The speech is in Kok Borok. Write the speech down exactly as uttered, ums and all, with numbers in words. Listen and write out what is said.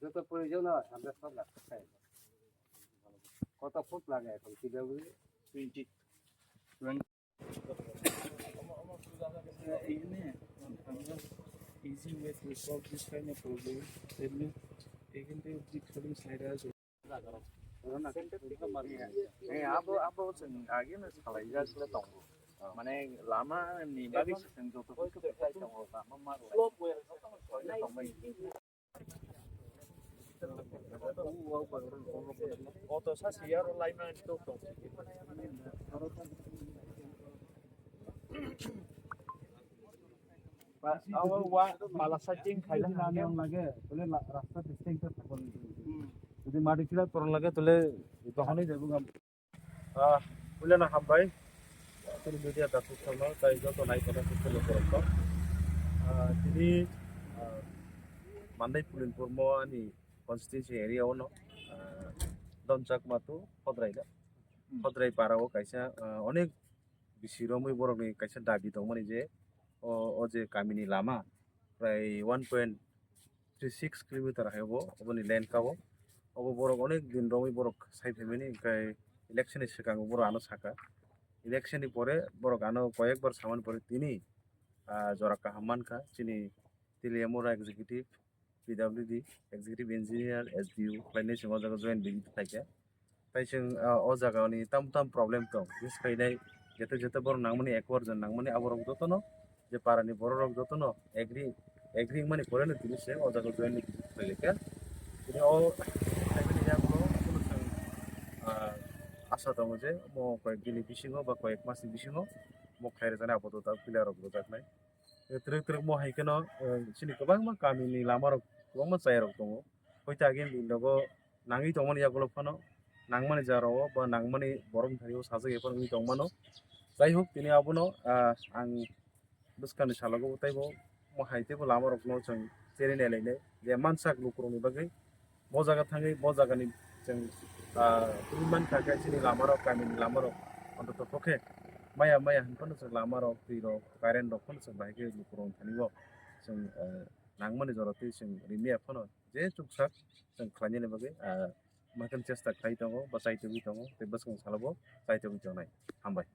যত প্রয়োজন হয় আমরা সব রাখতে চাই। কত ফুট লাগে এখন পিডব্লিউডি? Twenty. এখানে আমরা easy way to solve this kind of problem. এমনি এখান থেকে যে খালি সাইডে আছে। Abo abo chwng ageno salaijak le tongo. Mane lama ni bagwi se chwng joto khe sai tongo, lama ma rwlai. Auto sa si aro laima tok tong. Abo wa mala setting khaila. Lama lage, tole rasta distinct thakon. Jodi mati kila toron lage, tole dohani jabo gam. Ah, puilano hambai. Tini media dakhuk tongno, tai joto nai kono khe borok. Ah, tini, ah, Mandai Pulinpur mo ani constituency area ono, ah, Donchak Matu Hodrai da. Hodrai para o kaisa, ah, onek bisi romwi borokni kaisa dabi tongmani je o, o je kamini lama prai one point three six kilometer hai obo, oboni lane ka o. Obo borok onek din romwi borok sai phaimani, hwnkhe election ni swkang borok ano saka. Election ni pore borok ano koyekbar samani pore tini, ah, jora kaham mankha. Chini Teliamura executive, P W D, executive engineer, S D O khlainai chwng o jaga joint visit khlaikha. Tai chwng, ah, o jaga ni tam tam problem tong, bwskanai jete jete borok nangmani, accord jon nangmani, aborok jotono je para ni borok rok jotono agree, agree wngmani pore no tini se o jaga join ni kisa khlai laikha. Tini o khlaimani yagulo abono chwng, ah, asa tongo je mo koyek din ni bisingo ba koyek mas ni bisingo mo khlai rwjaknai, apatot ta pillar rok rwjaknai. Twrwk twrwk mo hai kheno, eh, chini kwbangma kami ni lama rok kwbangma chaya rok tongo. Hoite agini din rogo nangwi tongmani yagulo phano nangmani jora o ba nangmani borok ni thani o sajagwi phano wngwi tongmano. Jai hok, tini abono, ah, ang bwskangni salogo teibo mo hai teibo lama rokno chwng cherwi nailainai je mansak lukurokni bagwi bo jaga thangwi bo jagani chwng, ah, tubui mankha khe chini lama rok, kamini lama rok ontoto khe maya maya hinphano chwng lama rok, twi rok, current rok phano chwng bahai khe lukurokni thani o chwng, ah, nangmani jora twi chwng rimya phano je chuksak chwng khlainani bagwi, ah, maikhe chesta khlai tongo, bwchai tongwi tongo, tei bwskang salobo chai tongwi tongnai. Hambai.